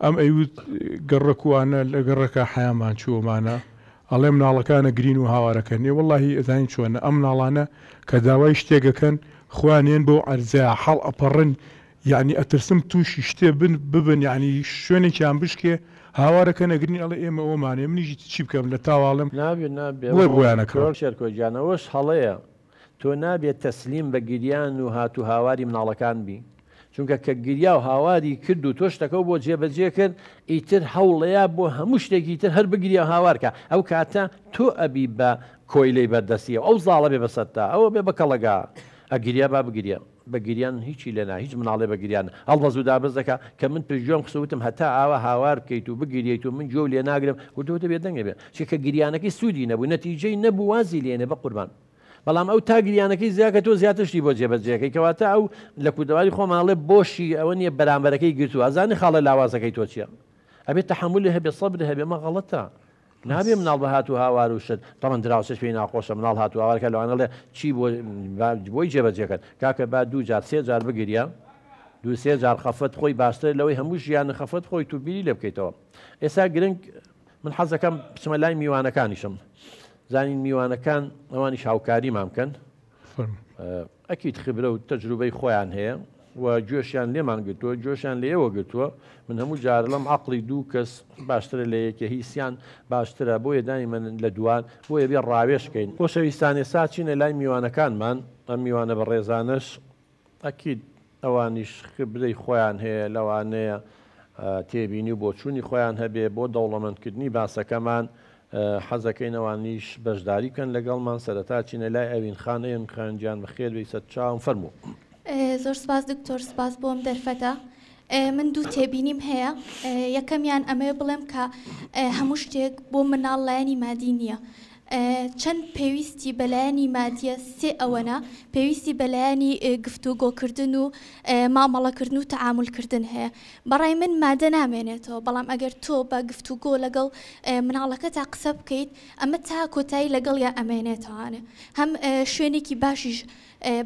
ئەم ئەیوت گەڕەک و ئانە لە گەڕەکا حەیامان چوو ئەمانە ئەڵێ مناڵەکان ئەگرین و هاوارەکەن ئێ وەڵاهی ئەزانی چۆنە ئەم مناڵانە کە داوای شتێک ئەکەن خۆیان یەن بەو عەرزەیا حەڵ ئەپەڕن یەعنی ئەترسم توشی شتێ بن ببن یەعنی شوێنێکیان بشکێ هاوارەکەن ئەگرین ئەڵێ ئێمە ئەوەمانەیە منیش ئیتر چی بکەم لە تاوا ئەڵێم نابێ نابێ بۆیە بۆیان ئەکڕم. کاک شێرکۆ گیان ئەوەش هەڵەیە تۆ نابێت تەسلیم بە گریان و هات و هاواری مناڵەکان بی چونکە کە گریا و هاواری کرد و تۆ شتەکەو بۆ جێبەجێ کرد ئیتر هەوڵەیا بۆ هەموو شتێکی تر هەر بگریا و هاوار کا ئەو کاتە تۆ ئەبی بە کۆیلەی بەردەستی ئەو ئەو زاڵە بێ بەسەرتا ئەوە بێ بە کەڵەگا ئەگریا با بگریا بە گریان هیچی لێ نا هیچ مناڵێ بە گریان هەڵبەز و دابەز دەکا کە من پشت گوێم خست و وتم هەتا ئاوا هاوار بکەیت و بگریەیت و من گوێو لێ ناگرم وردە وردە بێدەنگ ئەبێ چونکە گریانەکەی سوودی نەبوو نەتیجەی نەبوو وازی لێنێ بەقوربان بەڵام ئەو تا گریانەکەی زیاکە تۆ زیاتر شتی بۆ جێبەجێکەی کەواتە ئەو لە کوردەواری خۆمان ئەڵێ بۆشی ئەوە نییە بەرامبەرەکەی گرتووە ئەزانی خاڵە لاوازەکەی تۆ چییە ئەبێ تەحەمولی هەبێ سەبری هەبێ ئەمە غەڵەتە نابێ مناڵ بە هات و هاوار و شت تەمەن دراوسێش پێی ناخۆشە مناڵ هات و هاوار کە لەوانە ڵێ چی بۆ بۆی جێبەجێکەن کاکە با دوو جار سێ جار بگریا دوو سێ جار خەفەت خۆی باشتر لەوەی هەموو ژیان خەفەت خۆی تو بیری لێ بکەیتەوە ئێستا گرنگ من حەزەکەم بچمە لای میوانەکانیشم زانین میوانەکان ئەوانیش هاوکاریمان بکەن ئەکید خبرە و تەجروبەی خۆیان هەیە و گوێشیان لێمان گرتووە گوێشیان لە ئێوە گرتووە من هەموو جار لەم عقلی دوو کەس باشترە لە یەکێ هیسیان باشترە بۆیە دانی من لە دووان بۆیە بێ ڕاوێژکەین خۆشەویستان ئێستا چینە لای میوانەکانمان ئەم میوانە بەڕێزانەش ئەکید ئەوانیش خبرەی خۆیان هەیە، لەوانەیە تێبینی و بۆچوونی خۆیان هەبێ بۆ دەوڵەمەندکردنی باسەکەمان، حەزەکەین ئەوانیش بەشداری بکەن لەگەڵمان، سەرەتا چینە لای ئەوین خان، ئەوین خان گیان بەخێر بێی سەرچاوم فەرموو. زۆر سپاس دکتۆر، سپاس بۆ ئەم دەرفەتە. من دوو تێبینیم هەیە، یەکەمیان ئەمەوێ بڵێم کە هەموو شتێک بۆ مناڵ لایەنی مادی نییە، چەند پێویستی بە لایەنی مادیە سێ ئەوەنە پێویستی بە لایەنی گفتوگۆکردن و مامەڵەکردن و تەعامولکردن هەیە بەڕای من مادە نامێنێتەوە بەڵام ئەگەر تۆ بە گفتوگۆ لەگەڵ مناڵەکەتا قسە بکەیت ئەمە تا کۆتایی لەگەڵیا ئەمێنێتەوانێ هەم شوێنێکی باشیش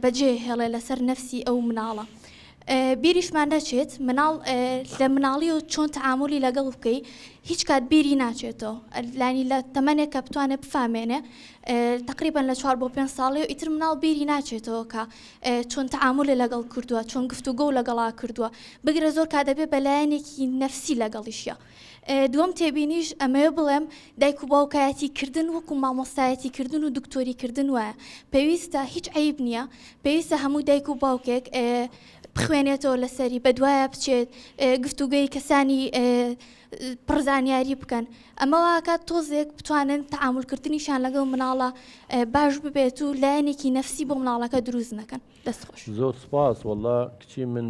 بەجێ هێڵێ لەسەر نەفسی ئەو مناڵە. بیریشمان نەچێت مناڵ لە مناڵیەوە چۆن تەعامولی لەگەڵ بکەی هیچ کات بیری ناچێتەوە لانی لە تەمەنێک کە بتوانێت بفامێنێ تقریبا لە چوار بۆ پێ ساڵی و ئیتر مناڵ بیری ناچێتەوە کە چۆن تەعامولی لەگەڵ کردووە چۆن گفتوگۆ لەگەڵا کردووە بگرە زۆر کات دەبێ بە لایەنێکی نەفسی لەگەڵیشە دووەم تێبینیش ئەمەوێ بڵێم دایک و باوکایەتی کردن وەکو مامۆستایەتی کردن و دکتۆری کردن وایە پێویستە هیچ عەیب نییە پێویستە هەموو دایک و باوکێک بخوێنێتەوە لەسەری بەدوایە بچێت گفتوگەی کەسانی پڕزانیاری بکەن ئەمە واکات تۆزێک بتوانن تەعامولکردنیشان لەگەڵ مناڵە باش ببێت و لایەنێکی نەفسی بۆ مناڵەکە دروست نەکەن دەست خۆش. زۆر سوپاس واللە کچی من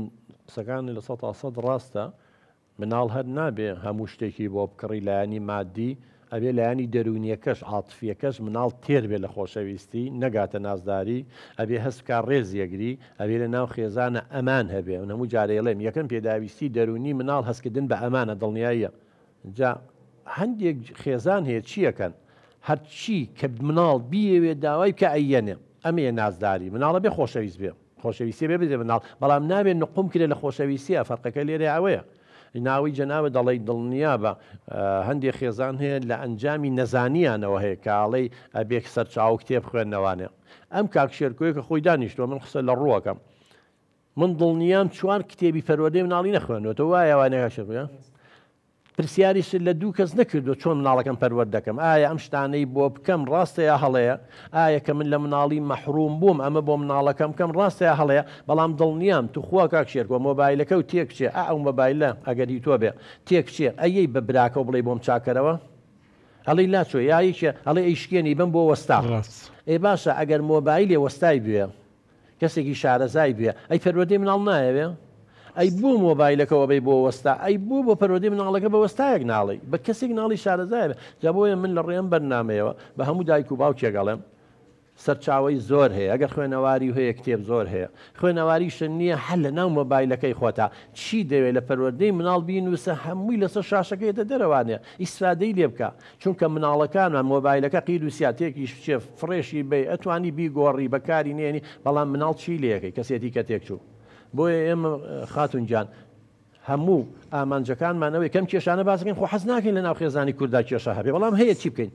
قسەکانی 100% ڕاستە مناڵ هەر نابێ هەموو شتێکی بۆ بکڕی لایەنی مادی ئەبێ لایەنی دەروونیەکەش عاتفیەکەش مناڵ تێر بێ لە خۆشەویستی نەگاتە نازداری ئەبێ هەست بکا ڕێز یەگری ئەبێ لە ناو خێزانە ئەمان هەبێ من هەموو جارێ ئەڵێم یەکەم پێداویستی دەروونی مناڵ هەستکردن بە ئەمانە دڵنیاییە جا هەندێک خێزان هەیە چیەکەن هەرچی کە مناڵ بیەوێ داوای بکا ئەیەنێ ئەمەیە نازداری مناڵە بێ خۆشەویست بێ. خۆشەویستیە بێ بدرێ مناڵ بەڵام نابێ نقوم کرێ لە خۆشەویستیە فەرقەکە لێرەیا ئەوەیە ناوەی جەنابت دەڵێی دڵنیابە هەندێ خێزان هەیە لە ئەنجامی نەزانیانەوە هەیە کە ئەڵێی ئەبێ سەرچاوە و کتێب خوێندنەوانێ ئەم کاک شێرکۆیە کە خۆی دانیشتووە من قسە لە ڕووەکەم من دڵنیام چوار کتێبی پەروەردەی مناڵی نەخوێندووەتەوە وایە وانە کاک شێرکۆ پرسیاریشت لە دوو کەس نەکردووە چۆن مناڵەکەم پەروەرد دەکەم؟ ئایا ئەم شتانەی بۆ بکەم ڕاستە یا هەڵەیە؟ ئایا کە من لە مناڵی مەحروم بووم ئەمە بۆ مناڵەکەم بکەم ڕاستە یا هەڵەیە؟ بەڵام دڵنیام توخوا کاک شێرکۆ مۆبایلەکەو تێک بچێ ئا ئەو مۆبایلە ئەگەر هی تۆ بێ تێک بچێ ئەیەی بە براکەو بڵێی بۆم چاکەرەوە؟ ئەڵێی لاچۆ یا یەکێ ئەڵێ ئەیشکێنی بەم بۆ وەستا ئێ باشە ئەگەر مۆبایلێ وەستای بوێ کەسێکی شارەزای بوێ ئەی پەروەردەی مناڵ نایەوێ؟ ئەی بۆ مۆبایلەکە وەبەی بۆ وەستا ئەی بۆ بۆ پەروەردەی مناڵەکە بە وەستایەک ناڵێی بە کەسێک ناڵی شارەزای بێ جا بۆیە من لە ڕێ ئەم بەرنامەیەوە بە هەموو دایک و باوکێک ئەڵێم سەرچاوەی زۆر هەیە ئەگەر خوێنەواری هەیە کتێب زۆر هەیە خوێنەواریشت نییە هەر لە ناو مۆبایلەکەی خۆتا چی دەوێ لە پەروەردەی مناڵ بینوسە هەمووی لەسەر شاشەکە یەتە دەرەوانێ ئیسفادەی لێ بکە چونکە مناڵەکانمان مۆبایلەکە قیر و سیا تێکیش بچێ فڕێشی بەی ئەتوانی بیگۆڕی بەکاری نێنی بەڵام مناڵ چی لێکەی کەسێتی کە تێکچوو بۆیە ئێمە خاتون گیان. هەموو ئامانجەکانمان ئەوەیە کەم کێشانە باس بکەین، خۆ حەز ناکەین لەناو خێزانی کوردا کێشە هەبێ، بەڵام هەیە چی بکەین؟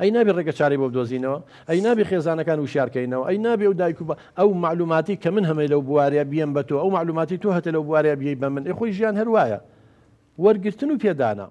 ئەی نابێ ڕێگە چارەی بۆ بدۆزینەوە؟ ئەی نابێ خێزانەکان وشیار کەینەوە؟ ئەی نابێ ئەو دایک و با ئەو مەعلوماتی کە من هەمەی لەو بوارەیە بیەم بە تۆ، ئەو مەعلوماتی تۆ هەتە لەو بوارەیە بیەی بە من، ئێ خۆی ژیان هەر وایە. وەرگرتن و پێدانە.